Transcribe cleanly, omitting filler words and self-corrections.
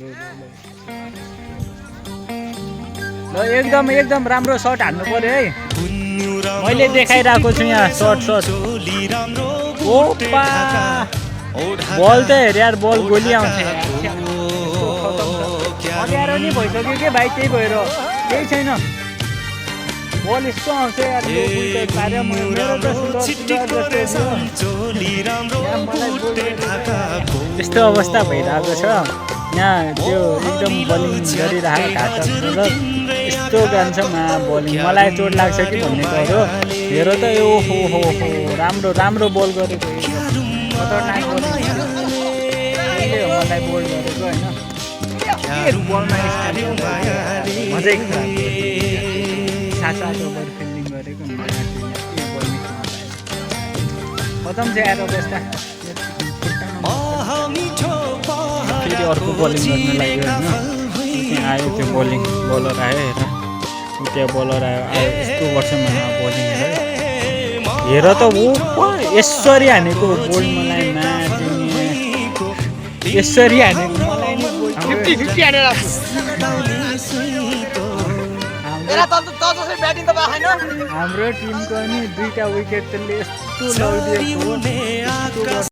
ल एकदम राम्रो शट हान्नु पर्यो है। मैले देखाइरहेको छु यहाँ शट ओपा बल त हेर यार, बल गोली आउँछ अँध्यारो नि भइसक्यो के भाइ, त्यही भएर केही छैन, बल यस्तो आउँछ यार। यस्तो अवस्था भइरहेको छ यहाँ, त्यो एकदम बलिङ गरिरहेको घाटहरू र यस्तो गान्छमा बलिङ मलाई चोट लाग्छ कि भन्ने कुरो हेर त। यो हो राम्रो बल गरेको, खतरनाक बलिङ मलाई बोल गरेको होइन, बलमा मजै सात ओभर फिल्डिङ गरेको खतम छ यार अवस्था। फेरि अर्को बलिङ गर्न लाग्यो होइन, त्यहाँ आयो त्यो बलर आयो हेर, त्यहाँ बलर आयो यस्तो वर्षमा बलिङ हेर त। ऊ यसरी हानेको बोल मलाई मार्दिने, यसरी हानेको मलाई नि 50-50 हानेर हाम्रो टिमको नि 2टा विकेट त्यसले यस्तो लगिदिएको।